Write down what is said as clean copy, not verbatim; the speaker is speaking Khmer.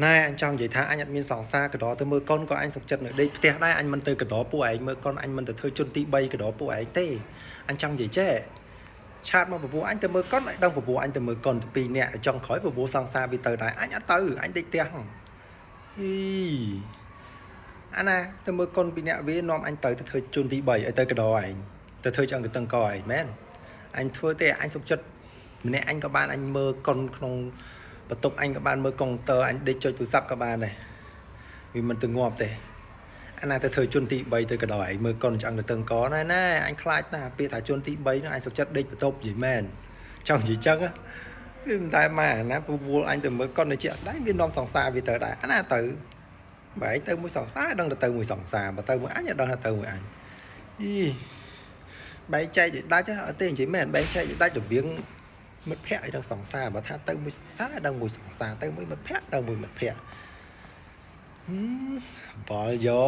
ណែអញចង់និយាយថាអញអត់មានសង្សារកដោទៅមើលកុនក៏អញសុខចិត្តនៅដេកផ្ទះដែរអញមិនទៅកដោពួកឯងមើលកុនអញមិនទៅធ្វើជនទី3កដោពួកឯងទេអញចង់និយាយចេះឆាតមកពពួកអញទៅមើលកុនឲ្យដឹងពពួកអញទៅមើលកុនទៅ2នាក់ចង់ក្រោយពពួកសង្សារវាទៅដែរអញអត់ទៅអញដេកផ្ទះហីអាណាទៅមើលកុនពីអ្នកវានាំអញទៅទៅធ្វើជនទី3ឲ្យទៅកដោឯងទៅធ្វើឆ្អឹងកតឹងកឯងមែនអញធ្វើទេអញសុខចិត្តម្នាក់អញក៏បានអញមើលកុនក្នុងបន្ទប់អញក៏បានមើលកុងទ័រអញដេកចុចទូរស័ព្ទក៏បានដែរវាមិនទៅងាប់ទេអាណាទៅធ្វើជនទី3ទៅកដោឯងមើលកុនឆ្អឹងកតឹងកណែណែអញខ្លាចណាស់ពាក្យថាជនទី3ហ្នឹងអញសុខចិត្តដេកបន្ទប់និយាយមែនចង់និយាយចឹងវាមិនតែមកអាណាពវល់អញទៅមើលកុននៅជាក់ស្ដែងវានាំសង្សារវាទៅដែរអាណាទៅ បើឯងទៅមួយសង្សារដឹងតែទៅមួយសង្សារបើទៅមួយអញអត់ដឹងថាទៅមួយអញអីបែងចែកឲ្យដាច់អត់ទេនិយាយមែនបែងចែកឲ្យដាច់រវាងមិត្តភ័ក្តិឲ្យនឹងសង្សារបើថាទៅមួយសង្សារដឹងមួយសង្សារទៅមួយមិត្តភ័ក្តិទៅមួយមិត្តភ័ក្តិបល់យោ